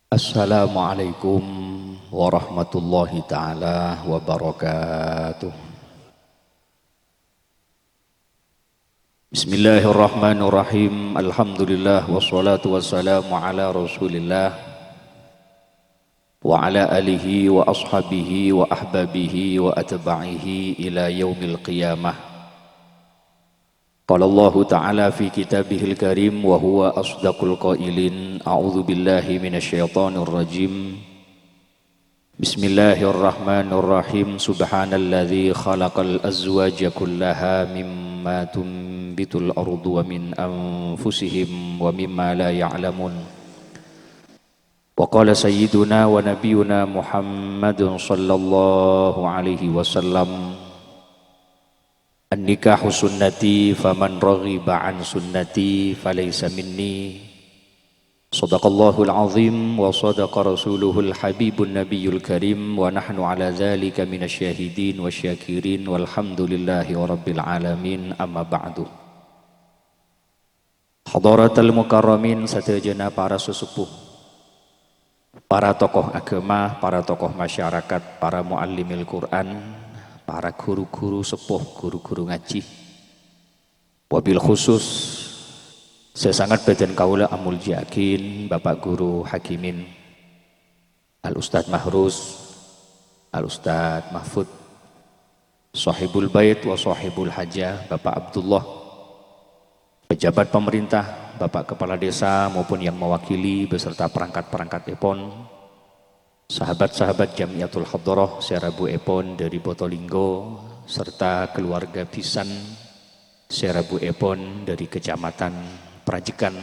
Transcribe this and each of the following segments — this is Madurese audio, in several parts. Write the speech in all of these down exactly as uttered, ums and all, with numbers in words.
Assalamualaikum warahmatullahi taala wabarakatuh. Bismillahirrahmanirrahim. Alhamdulillah, wassalatu wassalamu ala Rasulillah wa ala alihi wa ashabihi wa ahbabihi wa atba'ihi ila yaumil qiyamah. Qala Allahu ta'ala fi kitabihil karim wa huwa asdaqul qailin, a'udzu billahi minasyaitonir rajim. Bismillahirrahmanirrahim. Subhanalladzi khalaqal azwaja kullaha mimma tunbitul ardu wa min anfusihim wa mimma la ya'lamun. Wa qala sayyiduna wa nabiyuna Muhammadun sallallahu alaihi wasallam, "An-nikahu sunnati, faman raghiba an sunnati falaysa minni." Shadaqallahul azim wa shadaqa rasuluhul habibun nabiyul karim, wa nahnu ala dzalika minasy syahidin wasyakirin, walhamdulillahi rabbil alamin, amma ba'du. Hadaratal mukarramin sadhâjâna para sesepuh, para tokoh agama, para tokoh masyarakat, para muallimil Qur'an, para guru-guru sepuh, guru-guru ngaji. Wabil khusus, sè sanget bâdhân kaulâ amoljâ'aghi Bapak Guru Hakimin, Al Ustadz Mahrus, Al Ustadz Mahfud, Sohibul Bait wa Sohibul Hajah, Bapak Abdullah, pejabat pemerintah, Bapak Kepala Desa maupun yang mewakili beserta perangkat-perangkat èpon, sahabat-sahabat Jamiyatul Hadroh sè rabuèpon dhâri Probolinggo, serta keluarga bhisan sè rabuèpon dhâri Kecamatan Prajekan,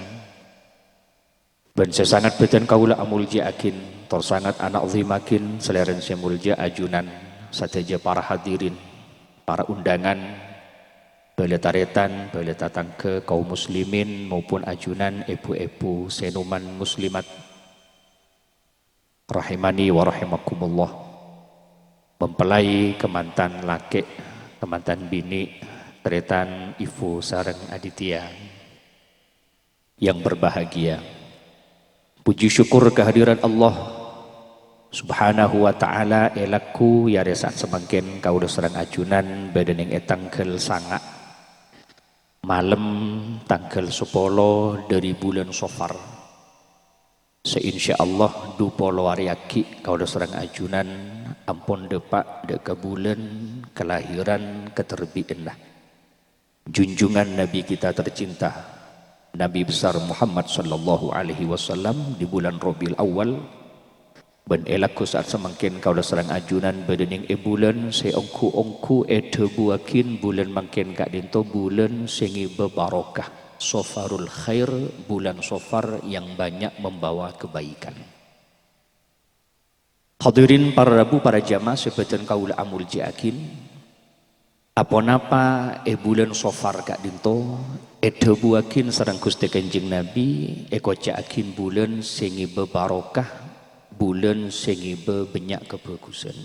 bân sè sanget bâdhân kaulâ amoljâ'aghi, tor sanget ana'dhimaghi salèrana sè molja ajunan sadhâjâ para hadirin, para undangan, bhâlâ tarètan, bhâlâ tatangghâ, kaum muslimin maupun ajunan èbhu-èbhu sè noman muslimat. Rahimani wa rahimakumullah. Mempelai kamantan lakè', kamantan binè', tarètan Ivo sareng Aditya yang berbahagia. Puji syukur kehadiran Allah Subhanahu wa Ta'ala, è lagghu è arè sa'at samangkèn kaulâ sareng ajunan bâdhân è tangghâl sanga', malem tangghâl sapolo dhâri bulân Sofar. Sè insyaallah du polo arè aghi' kaulâ sareng ajunan ampon dâpa' dâ' ka bulân kalahiran katerbi'ânna junjungan Nabi kita tercinta, Nabi besar Muhammad sallallahu alaihi wasallam, di bulan Rabiul Awal. Bân è lagghu sa'at samangkèn kaulâ sareng ajunan bâdhân è bulân sè ongghu-ongghu èdhâbuwâghi bulân mangkèn ka'dinto bulân sè ngibâ barokah, Sofarul Khair, bulan Sofar yang banyak membawa kebaikan. Hadirin para rabu, para jamaah sè bâdhân kaulâ amoljâ'aghi, aponapa è bulân Sofar ka'dinto èdhâbuwâghi sareng Ghustè Kanjeng Nabi, èkoca'aghi bulân sè ngibâ barokah, bulân sè ngibâ bânnya' kabhâghusân.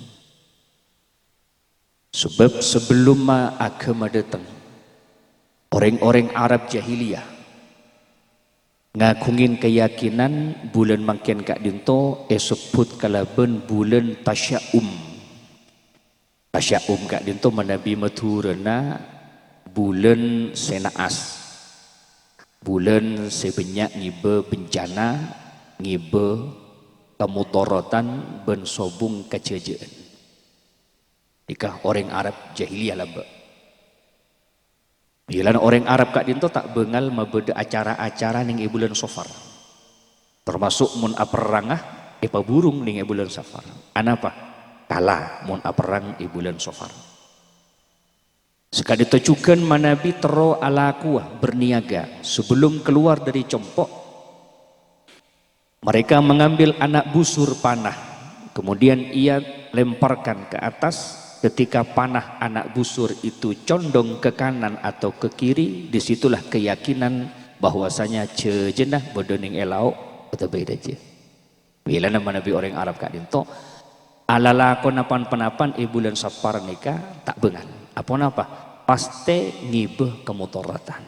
Sabâb sabellumma aghâma dâteng, orèng-orèng Arab jahiliyah ngaghungè kayakinan bulân mangkèn ka'dinto èsebbhut kalabân bulân tasya'um. Tasya'um ka'dinto manabi Madhurâna bulân sè na'as, bulân sè bânnya' ngibâ bencana, ngibâ kamodhârâtan bân sobung kajhâjâ'ân. Nèka orèng Arab jahiliyah lambâ'. Bilân orèng Arab ka'dinto ta' bângal mabâdâ acara-acara nèng è bulân Sofar. Tamaso' mon aperranga èpaburung nèng è bulân Sofar. Anapa? Kala mon aperrang è bulân Sofar. Saka'dinto jhughân manabi terro alakowa berniaga sebelum keluar dari compo'. Mereka mengambil anak busur panah, kemudian ia lemparkan ke atas. Ketika panah anak busur itu condong ke kanan atau ke kiri, disitulah keyakinan bahwasanya jhâjâna bâdâ nèng è lao' otabâ è dâjâ. Bilâna manabi orèng Arab ka'dinto, alalakonna pan-ponapan è bulân Safar nèka ta' bângal. Aponapa? Pastè ngibâ kamodhârâtan.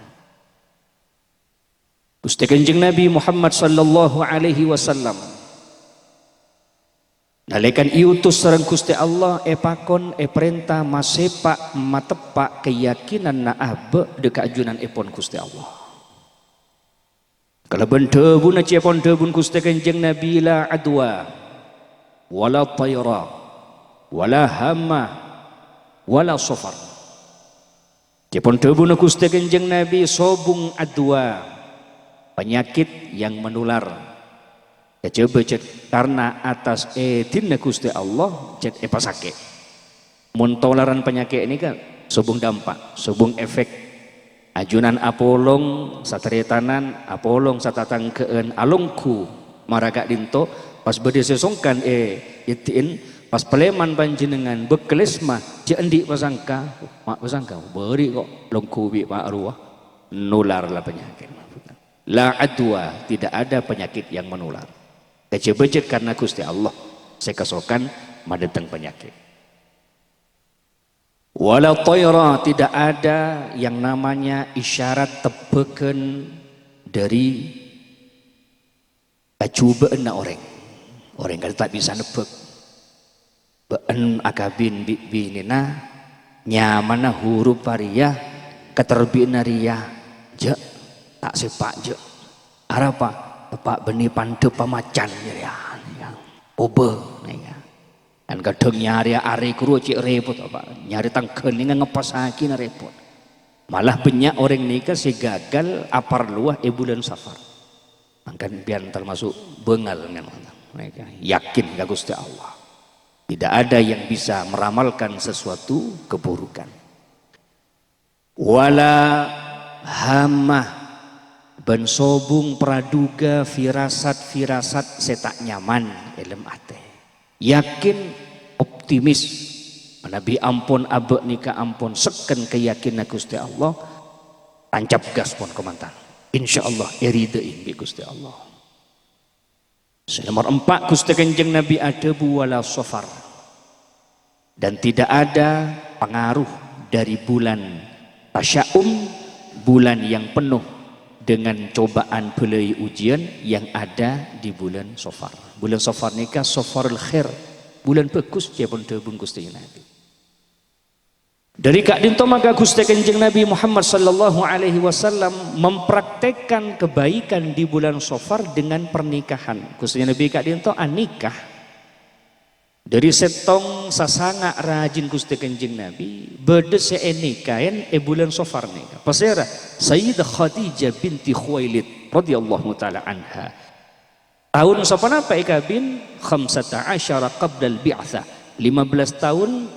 Ghustè Kanjeng Nabi Muhammad sallallahu alaihi wasallam Nalèkana èotos sareng Ghustè Allah, èpakon, èparènta, masèpa', mateppa' kayakinanna abâ' dâ' ka ajunanèpon Ghustè Allah. Kalabân dhâbuna cèpon dhâbuna Ghustè Kanjeng Nabi, "La adwa, wala thaira, wala hamma, wala safar." Cèpon dhâbuna Ghustè Kanjeng Nabi, sobung adwa, penyakit yang menular. Kajhâbhâ cè' karna atas èdinna Ghustè Allah cè' èpasakè'. Mon tolaran panyakè' nèka sobung dampak, sobung efek. Ajunan apolong sataretanan, apolong satatangghâ'ân, alongghu mara ka'dinto, pas bâdâ sè songkan è èddi'in, pas palèman panjhennengngan bâkkalèsma, jhâ' andi' pasangka, ma' pasangka, bâri' kok longghu bi' ma' rowa, nular la panyakè'. La adwa, tidak ada penyakit yang menular. Kajhâbhâ cè' karna Ghustè Allah sè kasokan madâteng panyakè'. Wala thaira, tidak ada yang namanya isyarat tebbhâghân dâri kajhubâ'ânna orèng. Orèng kan ta' bisa nebbhâk. Bâ'ân akabin bi' binèna, nyamana hurup arèya, katerbi'na rèya, jhâ', ta' sèpa', jhâ'. Arapa? Teppa' bânnè pandhâ pamacan, jârèya. Obâ, nèka. Kan kadhâng nyarè arè ghuru cè' rèpot, apa? Nyarè tangghâl nèka ngeppassaghi na rèpot. Malah bânnya' orèng nèka sè gagal aparlowa è bulân Safar. Mangkana sampèyan tamaso' bângal, kan? Nèka, yakin ka Ghustè Allah. Tidak ada yang bisa meramalkan sesuatu keburukan. Wala hammah, bân sobung pradhuga firasat-firasat sè ta' nyaman è lem atè. Yakin, optimis, manabi ampon abâ' nèka ampon sekken kayakinanna Ghustè Allah, tancap gas pon kamantan. Insyaallah èridhâi bi' Ghustè Allah. Sè nomor empa', Ghustè Kanjeng Nabi adhâbu, "Wala safar." Dan tidak ada pengaruh dari bulan tasya'um, bulan yang penuh dengan cobaan, bâlâi, ujian yang ada di bulan Safar. Bulân Safar nèka Safarul Khair, bulân bhâghus, cèpon dhâbuna Ghustè Nabi. Dâri ka'dinto maka Ghustè Kanjeng Nabi Muhammad sallallahu alaihi wasallam mempraktekkan kebaikan di bulan Safar dengan pernikahan. Ghustè Nabi ka'dinto anikah. Dâri sèttong sasanga' rajina Ghustè Kanjeng Nabi, bâdâ sè ènikaè è bulân Safar nèka. Pasèra? Sayyidah Khadijah binti Khuwailid radhiyallahu ta'ala anha. Taon saponapa èkabin? Khamsata asyara qablal bi'tsah, lima belas taon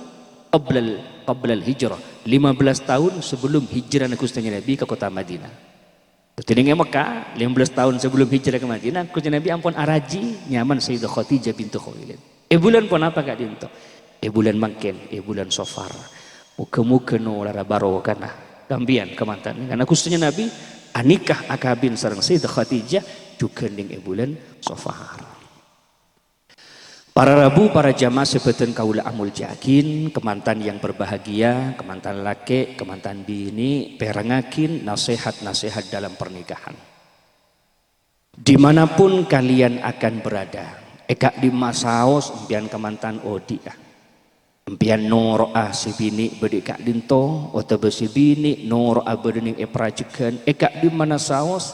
qablal, qablal hijrah, lima belas taon sebelum hijrana Ghustè Nabi ka kottha Madinah. Dhâddhi neng è Mekkah, lima belas taon sebelum hijrah ka Madinah, Ghustè Nabi ampon araji nyamana Sayyidah Khadijah bintu Khuwailid. È bulân ponapa ka'dinto? È bulân mangkèn, è bulân Safar. Moghâ-moghâ nolara barokana ka sampèyan kamantan. Karna Ghustè Nabi anikah akabin sareng Sayyidah Khadijah jhughân neng è bulân Safar. Para rabu, para jamaah sè bhâdhân kaulâ amoljâ'aghin, kamantan yang berbahagia, kamantan lakè', kamantan binè', pèrengngaghin nasèhat-nasèhat dalam pernikahan. Di mana pun kalian akan berada, è ka'dimma saos sampèyan kamantan odi'â. Sampèyan noro'a sè binè' bâdâ è ka'dinto, otabâ sè binè' noro'a bâdâ neng è parajheghân, è ka'dimmana saos,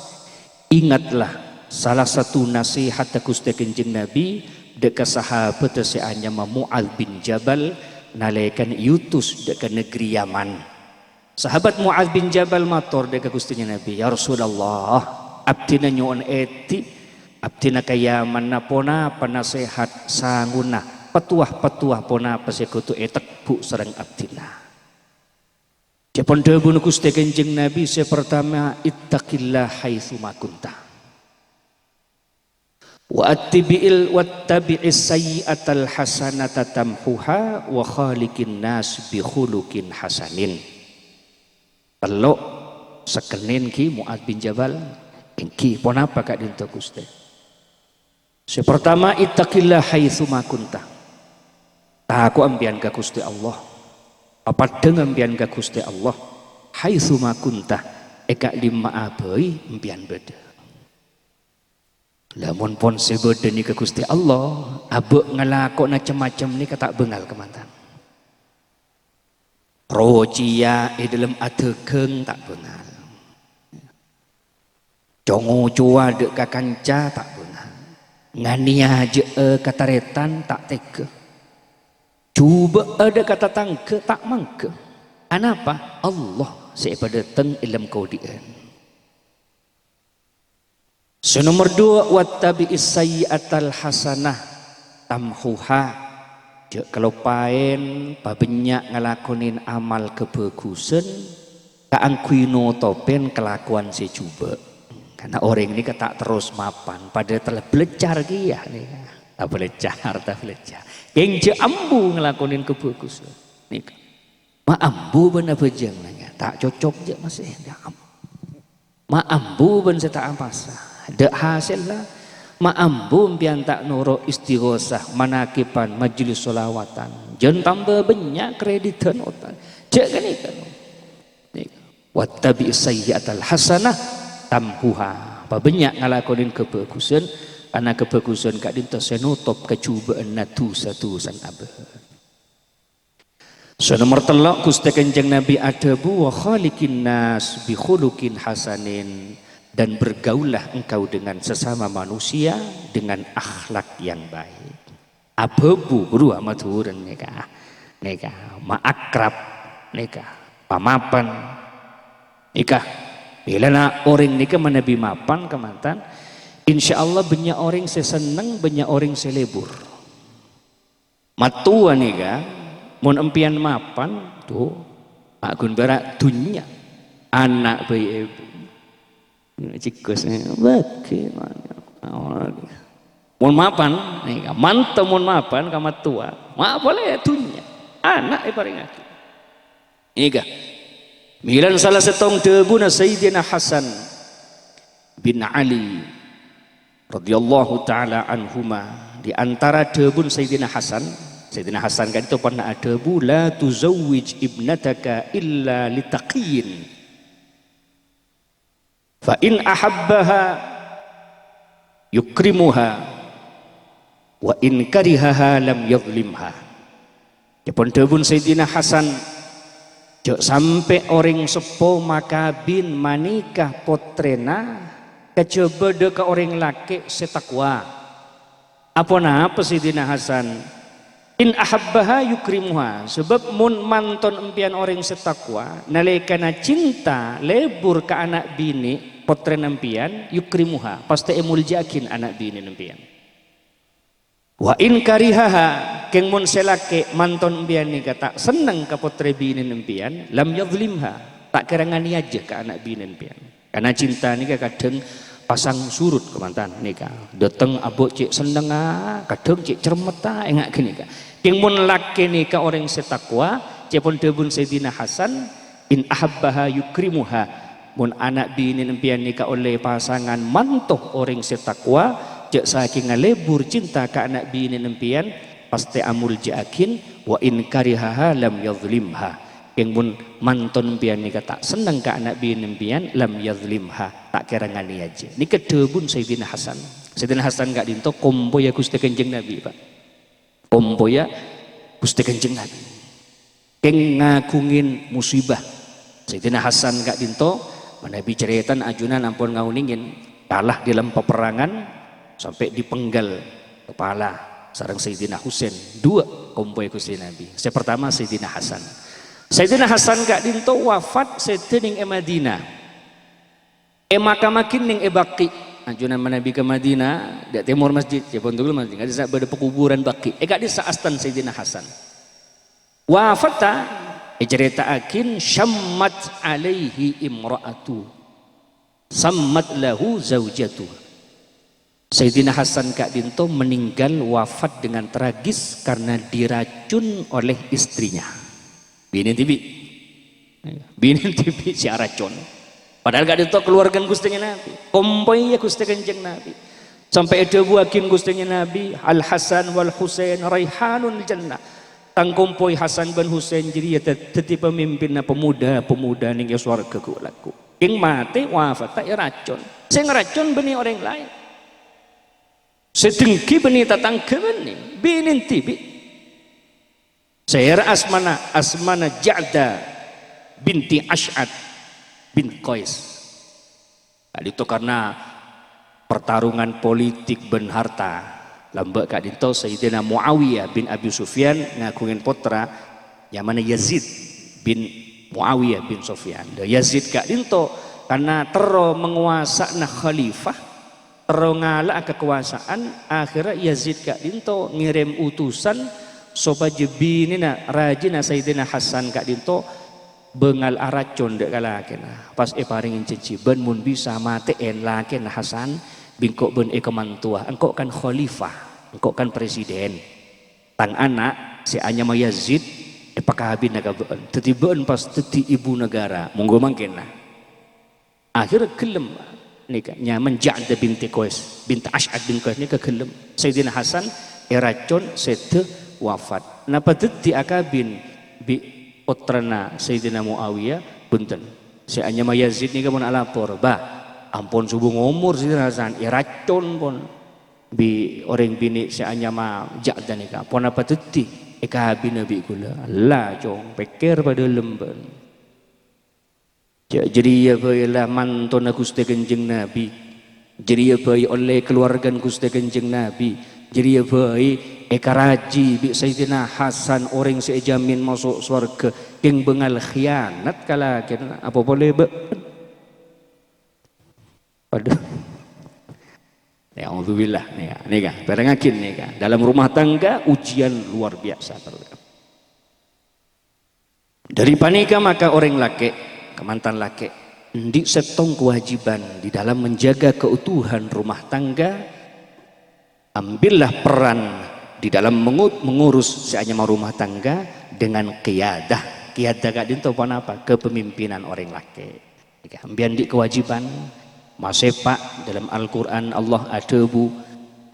ingatlah salah satu nasihat Ghustè Kanjeng Nabi dâ' ka sahabatta sè anyama Mu'adz bin Jabal nalèkana èotos dâ' ka negeri Yaman. Sahabat Mu'adz bin Jabal mator dâ' ka Ghustè Nabi, "Ya Rasulullah, abdhina nyo'on èdhi', abdhina ka Yamanna ponapa nasèhat sangona, patowa-patowa ponapa sè kodhu ètebbhu' sareng abdhina?" Ca'èpon dhâbuna Ghustè Kanjeng Nabi, sè partama, "Ittaqillah haitsuma kunta." "Wa attibi'il, wattabi'is sayyi'atal hasanata tamhuha wa khaliqin nas bi khuluqin hasanin." Tello' sakennèn ghi Mu'adz bin Jabal, èngghi ponapa ka'dinto Ghustè? Sè partama, ittaqillah haitsuma kunta. Tako' sampèyan ka Ghustè Allah. Papaddhâng sampèyan ka Ghustè Allah. Haitsuma kunta, è ka'dimma'a bhâi sampèyan bâdâ. Lamon pon sè bâdâ nèka Ghustè Allah, abâ' ngalako'na cem-macem nèka ta' bângal kamantan. Rocèya è dâlem adhâghâng ta' bângal. Co-ngocowa dâ' ka kanca ta' bângal. Nganèyajâ'â ka tarètan ta' tèghâ. Jhubâ'â dâ' ka tatangghâ ta' mangghâ. Anapa? Allah sè èpadâteng è lem kaodi'ân. Sè nomer duwâ', "Wattabi'is sayyi'atal hasanah tamhuha." Jhâ' kaloppaèn pabânnya' ngalakonè amal kabhâghusân kaangghuy notobhi kalakowan sè jhubâ'. Karna orèng nèka ta' terros mapan, padâ tablecar kèya nèka. Tablecar, tablecar. Kèng jhâ' ambu ngalakonè kabhâghusân. Nèka. Ma' ambu bân abhâjâng nèka. Ta' cocok jhâ' masè. Ma' ambu bân sè ta' apasa. Dâ' hasèlla. Ma' ambu empèyan ta' noro' istighosah, manakiban, majelis sholawatan. Jhân tamba bânnya' kreditan otak. Jhâ' ghânèka. Wattabi' sayyi'atal hasanah tamhuha. Pabânnya' ngalakonè kabhâghusân, karna kabhâghusân ka'dinto sè notop kajhubâ'ânna dhusa-dhusana abâ'. Sè nomer tello', Ghustè Kanjeng Nabi adhâbu, "Wa khaliqin nas bi khuluqin hasanin," dan bergaullah engkau dengan sesama manusia dengan akhlak yang baik. Abhâbu, buru amadhurân nèka. Nèka, maakrab, nèka, pamapan. Nèka, bilâna orèng nèka manabi mapan kamantan, insyaallah bânnya' orèng sè senneng, bânnya' orèng sè lebur. Mattowa nèka, mon empèyan mapan, to, aghun bârâ' dhunnya, ana' bhâi èbhu. Cikus, bâghi, mon mapan, nèka, manto mon mapan ka mattowa, ma' polè dhunnya, ana' èparèngaghi. Nèka. Mèlana sala sèttong dhâbuna Sayyidina Hasan bin Ali radhiyallahu ta'ala anhuma, di antara dhâbuna Sayyidina Hasan, Sayyidina Hasan ka'dinto pernah adhâbu, "La tuzawwij ibnataka illa litaqiyyin." "Fa in ahabbaha yukrimuha, wa in karihaha lam yadhlimha." Èpon dhâbuna Sayyidina Hasan, "Jhâ' sampè' orèng seppo makabin manika pottrèna kajhâbâ dâ' ka orèng lakè' sè takwa." Aponapa Sayyidina Hasan? "In ahabbaha yukrimuha," sabâb mon manton empèyan orèng sè takwa, nalèkana cinta lebur ka ana' binè' pottrèna empèyan, yukrimuha, pastè èmoljâ'aghin ana' binèna empèyan. "Wa in karihaha," kèng mon sè lakè' manton empèyan nèka ta' senneng ka pottrè binèna empèyan, "lam yadhlimha," ta' kèra nganèyajâ ka ana' binèna empèyan. Karna cinta nèka kadhâng pasang surut kamantan nèka. Dâteng abâ' cè' sennengnga, kadhâng cè' cermetta, enga' ghânèka. Kèng mon lakè' nèka orèng sè takwa, ca'èpon dhâbuna Sayyidina Hasan, "In ahabbaha yukrimuha." Mon ana' binèna empèyan nèka ollè pasangan manto orèng sè takwa, jhâ' sakènga lebur cinta ka ana' binèna empèyan, pastè amoljâ'aghin, "Wa in karihaha lam yadhlimha." Kèng mon manton empèyan nèka ta' senneng ka ana' binèna empèyan, "lam yadhlimha," ta' kèra nganèyajâ. Nèka dhâbuna Sayyidina Hasan. Sayyidina Hasan ka'dinto kompoyya Ghustè Kanjeng Nabi, Pak. Kompoyya Ghustè Kanjeng Nabi. Kèng ngaghungè musibah. Sayyidina Hasan ka'dinto, manabi carètana ajunan ampon ngaonèngè, kalah dalam peperangan sampai dipenggal kepala sareng Sayyidina Husain. Dua kompoyya Ghustè Nabi. Sè pertama Sayyidina Hasan. Sayyidina Hasan ka'dinto wafat sèdhâ nèng è Madinah. Èmakamaghi nèng è Baqi'. Ajunan manabi ka Madinah, dâ' tèmor masjid, ca'èpon dhuli masjid. Ka'dissa' bâdâ pakuburan Baqi'. È ka'dissa' astana Sayyidina Hasan. Wafata, ècarèta'aghin, "Syammat alaihi imra'atu. Sammat lahu zaujatu." Sayyidina Hasan ka'dinto meninggal wafat dengan tragis karena diracun oleh istrinya. Binèna dhibi'. Binèna dhibi' sè aracon. Padahal ka'dinto kaluwargana Ghustèna Nabi. Kompoyya Ghustè Kanjeng Nabi. Sampè' èdhâbuwaghi Ghustèna Nabi, "Al Hasan wal Husain raihanul jannah." Tang kompoy Hasan bân Husain jârèya dad-, dhâddhi pamimpinna pemuda-pemuda nèng è sowarga ghu'-lagghu'. Kèng matè wafata èracon. Sè ngracon bânnè orèng laèn. Sè denggi bânnè tatangghâ bânnè, binèn dhibi'. Sèra asmana, asmana Ja'da binti Asy'ad bin Qais. Ka'dinto karna pertarungan politik bân harta. Lambâ' ka'dinto Sayyidina Muawiyah bin Abi Sufyan ngaghungè pottra nyamana Yazid bin Muawiyah bin Sufyan. Dâ Yazid ka'dinto karna terro mangowasa'ana khalifah, terro ngala'a kakobâsa'an, akhèrra Yazid ka'dinto ngèrèm utusan sopajâ binèna rajina Sayyidina Hasan ka'dinto bângal aracon dâ' ka lakèna. Pas èparèngè jhânjhi, "Bâ'na mon bisa matè'è lakèna Hasan, bi' engko' bâ'na èkamantowa. Engko' kan khalifah, engko' kan presiden. Tang ana' sè anyama Yazid èpakabina ka bâ'na. Dâddhi bâ'na pas dâddhi ibu negara. Mongghu mangkèna." Akhèrra ghellem nèka, nyamana Ja'da binti Qais, binti Asy'ad bin Qais nèka ghellem. Sayyidina Hasan èracon, sèdhâ, wafat. Napa dâddhi akabin bi' pottrana Sayyidina Muawiyah? Bhunten. Sè anyama Yazid nèka mon alapor, "Bâh, ampon sobung omor Sayyidina Hasan, èracon pon bi' orèng binè' sè anyama Ja'da nèka. Ponapa dâddhi èkabina bi' kaulâ?" "Ella, Cong, pèkkèr padâlem bâ'na." Ja-, jârèya bhâi la mantona Ghustè Kanjeng Nabi. Jârèya bhâi ollè kalowargana Ghustè Kanjeng Nabi. Jârèya bhâi èkarajhi bi' Sayyidina Hasan orèng sè èjhâmin maso' sowarghâ, kèng bângal khianat ka lakèna, apa polè bâ-, Waduh. Na'udzubillah, nèka, nèka, pèrèngngaghi nèka. Dalam rumah tangga ujian luar biasa. Dhâri panèka maka orèng lakè', kamantan lakè', andi' sèttong kewajiban di dalam menjaga keutuhan rumah tangga. Ambillah peran di dalam mengu-, mengurus sè anyama rumah tangga dengan qiyadah. Qiyadah ka'dinto ponapa? Kepemimpinan orèng lakè'. Sampèyan andi' kewajiban masèpa'. Dalam Al-Qur'an Allah adhâbu,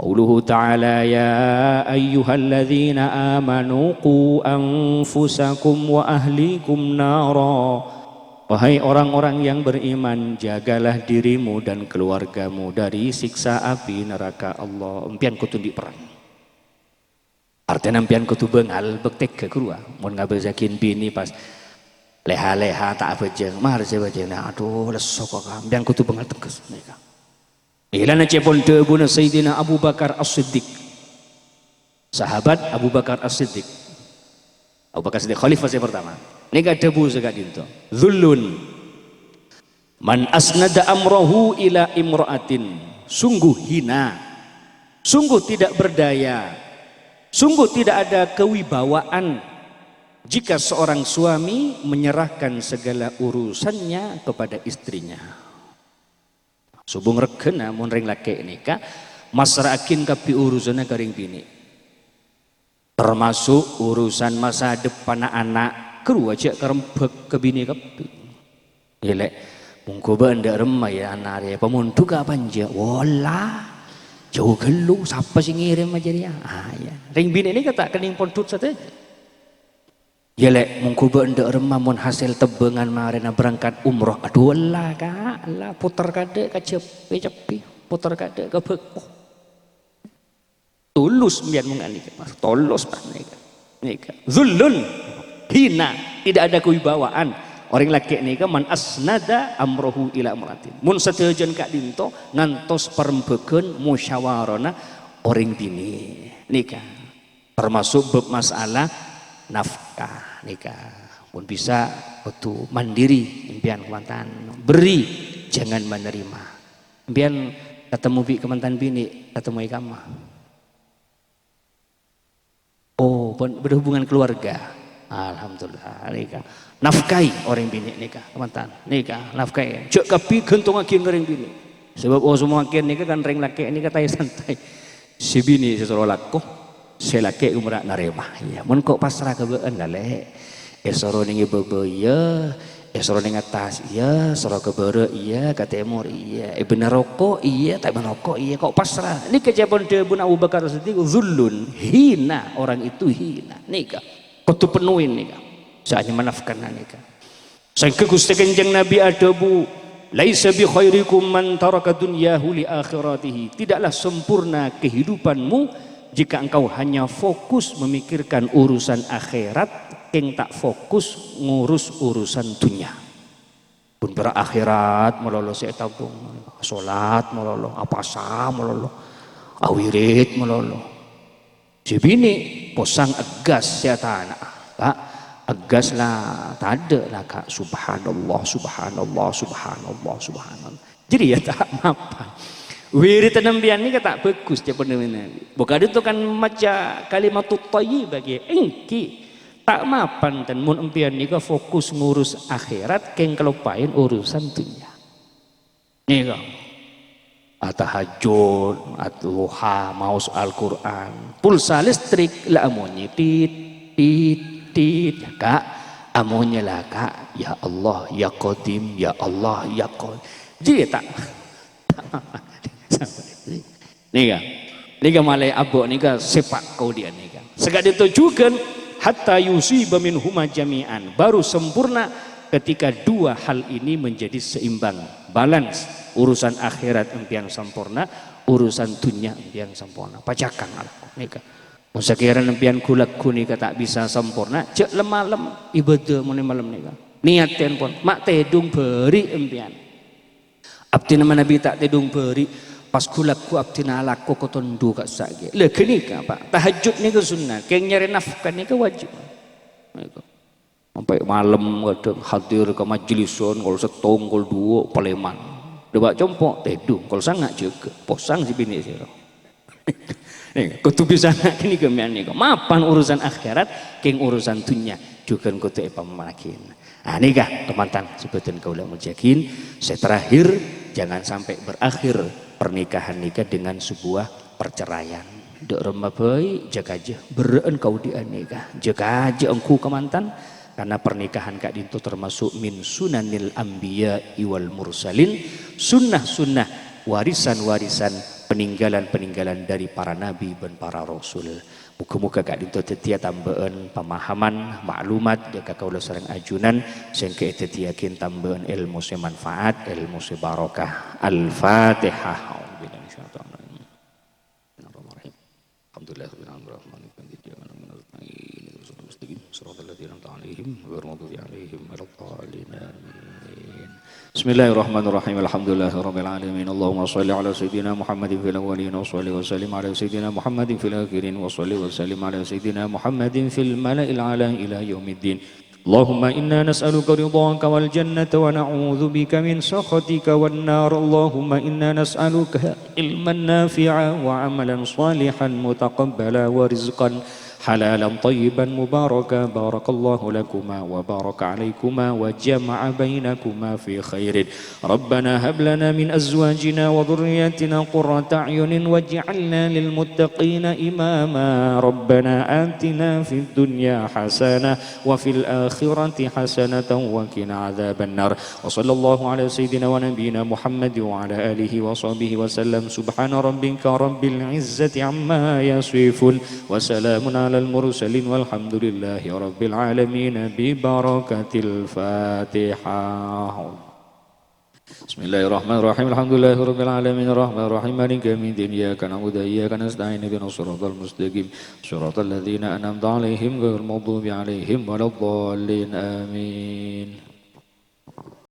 qauluhu ta'ala, "Ya ayyuhalladzina amanu qu anfusakum wa ahlikum nara." Wahai orang-orang yang beriman, jagalah dirimu dan keluargamu dari siksa api neraka Allah. Sampèyan kodhu andi' peran. Artèna sampèyan kodhu bângal, bâk tegghâ ghâruwa. Mon ngabâsaghi binè pas lèha-lèha ta' abhâjâng, mara sè abhâjâng, "Adhu, lesso kok, Ka'." Sampèyan kodhu bângal tegghes, nèka. Èlana ca'èpon dhâbuna Sayyidina Abu Bakar As-Siddiq. Sahabat Abu Bakar As-Siddiq. Abu Bakar Siddiq, khalifah sè pertama. Nèka dhâbu sè ka'dinto. "Dzullun man asnada amrahu ila imra'atin." Sungguh hina. Sungguh tidak berdaya. Sungguh tidak ada kewibawaan jika seorang suami menyerahkan segala urusannya kepada istrinya. Sobung regghâna mon rèng lakè' nèka masra'aghin kabbhi urusanna ka rèng binè'. Termasuk urusan masa depanna ana', ghâruwa jhâ' karembhâk ka binè' kabbhi. Iyâ, Lè', mongghu bâ'na dâ' remma, yâ, ana' rèya, pamondhuk apa enjâ'? Walla, jhâu ghâllu, sapa sè ngèrèm jârèya? Ah, iyâ. Rèng binè' nèka ta' kennèng pondhut sadhâjâ. Iyâ, Lè', mongghu bâ'na dâ' remma mon hasèl tebbhângan marèna berangkat umroh. Adhu, ella, Ka', ella, potter kaadâ' ka Jhâpè, Jhâpè, potter kaadâ' ka Bâko. Tulus sampèyan mon nèka, Mas. Tulus, Mas, nèka. Nèka. Dzullun, hina, tidak ada kewibawaan. Orèng lakè' nèka man asnada amrahu ila imra'atin. Mon sadhâjâna ka'dinto ngantos parembhâghân musyawarana orèng binè'. Nèka. Termasuk bab masalah nafkah nèka. Pon bisa kodhu mandiri, sampèyan kamantan. Beri, jangan menerima. Sampèyan katemmo bi' kamantan binè', katemmo è kamma. Oh, pon bâdâ hubungan keluarga. Alhamdulillah, nèka. Nafkahi orèng binè' nèka, kamantan. Nèka, nafkahi. Jhâ' kabbhi ghântongaghi ka rèng binè'. Sabâb, oh, samangkèn nèka kan rèng lakè' nèka taè-santaè. Sè binè' sè soro lako, sè lakè' omorra narèma. Iyâ, mon ko' pasra ka bâ'na, Lè'. Èsoro nèng è bâbâ, iyâ. Èsoro nèng attas, iyâ. Soro ka bârâ', iyâ. Ka tèmor, iyâ. Èbâna roko', iyâ. Ta' èbâna roko', iyâ. Ko' pasra. Nèka ca'èpon dhâbuna Abu Bakar Siddiq, "Dzullun, hina. Orang itu hina." Nèka. Kodhu penuhin nèka. Sè anyama nafkana nèka. Saèngghâ Ghustè Kanjeng Nabi adhâbu, "Laisa bi khairikum man taraka dunyahu li akhiratihi." Tidaklah sempurna kehidupanmu jika engkau hanya fokus memikirkan urusan akhirat, keng ta' fokus ngurus urusan dunya. Pon pèra' akhirat malolo sè ètabung, salat malolo, apasa malolo, awirid malolo. Sè binè' posang ègas sè atana'a, Ka'. Ègas la tadâ' la, Ka'. Subhanallah, subhanallah, subhanallah, subhanallah. Jadi ya ta' mapan. Wirid sampèyan nèka ta' bhâghus, ca'èpon Nabi. Bhâkal itu kan maca kalimatut thayyibah, ghi. Èngghi. Ta' mapan, ten, mon empèyan nèka fokus ngurus akhirat, keng kaloppaèn urusan dunya. Nèka. Atahajjud, adduha, maos Al-Qur'an. Pulsa listrik la amonyè, tit, tit, tit, ya, Ka'. Amonyè la, Ka'. Ya Allah, ya Qadim, ya Allah, ya Qadim. Jadi ta', Nèka. Nèka malè abâ' nèka sèpa' kaodi'ân nèka. Saka'dinto jhughân hatta yusiba minhuma jami'an. Baru sempurna ketika dua hal ini menjadi seimbang, balance. Urusan akhirat empèyan sempurna, urusan dunya empèyan sempurna. Pacakan alako nèka. Mon sakèrana empèyan ghu-lagghu nèka ta' bisa sempurna, jhâ' lem-malem ibadah mon è malem nèka. Niyat, ten, pon, ma' tèdung bâri' empèyan. Abdhina manabi ta' tèdung bâri', pas ghu-lagghu abdhina alako kotondu ka'issa' ghi. Lha ghânèka, Pa', tahajjud nèka sunnah, keng nyarè nafkah nèka wajib. Nèka. Sampè' malem kadhâng hadir ka majelisan, kol sèttong, kol duwâ', palèman. Dâpa' compo', tèdung, kol sanga' jâgâ, posang sè binè' sèra. Nèka, kodhu bisa ghânèka mèyan nèka. Mapan urusan akhirat, keng urusan dunya, jhughân kodhu èpamallaghi. Ah, nèka, kamantan, sè bhâdhân kaulâ molja'aghi, sè terakhir, jangan sampai berakhir pernikahan nèka dengan sebuah perceraian. Dâ' remma bhâi, jhâ' kajâ, berrâ'ân kaodi'ân nèka. Jhâ' kajâ ongghu kamantan, karena pernikahan ka'dinto termasuk min sunanil anbiya'i wal mursalin, sunnah-sunnah, warisan-warisan, peninggalan-peninggalan dari para nabi bân para rasul. Moghâ-moghâ ka'dinto dhâddhiyâ tambâ'ân pamahaman, ma'lumat, dâ' ka kaulâ sareng ajunan, sèngghâ èdhâddhiyâghi tambâ'ân èlmo sè manfaat, èlmo sè barokah. Al-Fatihah. A'udzubillahi minasyaitonir rajim. Bismillahirrahmanirrahim. Alhamdulillahirabbil alamin. Arrahmanirrahim. Maliki yaumiddin. Iyyaka na'budu wa iyyaka nasta'in. Ihdinas siratal mustaqim. Siratal ladzina an'amta 'alaihim, ghairil maghdubi 'alaihim waladdallin. Amin. Bismillahirrahmanirrahim. Alhamdulillahirabbil alamin. Allahumma shalli 'ala sayyidina Muhammadin fil awwalin, wa shalli wa sallim 'ala sayyidina Muhammadin fil akhirin, wa shalli wa sallim 'ala sayyidina Muhammadin fil mala'il a'la ila yaumiddin. اللهم إنا نسألك رضاك والجنة ونعوذ بك من سخطك والنار. اللهم إنا نسألك علما نافعا وعملا صالحا متقبلا ورزقا حلالا طيبا مباركا. بارك الله لكما وبارك عليكما وجمع بينكما في خير. ربنا هب لنا من أزواجنا وذرياتنا قرة أعين واجعلنا للمتقين إماما. ربنا آتنا في الدنيا حسنة وفي الآخرة حسنة وقنا عذاب النار. وصلى الله على سيدنا ونبينا محمد وعلى آله وصحبه وسلم. سبحان ربك رب العزة عما يصفون. وسلام على المرسلين والحمد لله رب العالمين ببركة الفاتحة. بسم الله الرحمن الرحيم. الحمد لله رب العالمين. الرحمن الرحيم. مالك يوم الدين. إياك نعبد وإياك نستعين. اهدنا الصراط المستقيم. صراط الذين أنعمت عليهم غير المغضوب عليهم ولا الضالين. آمين.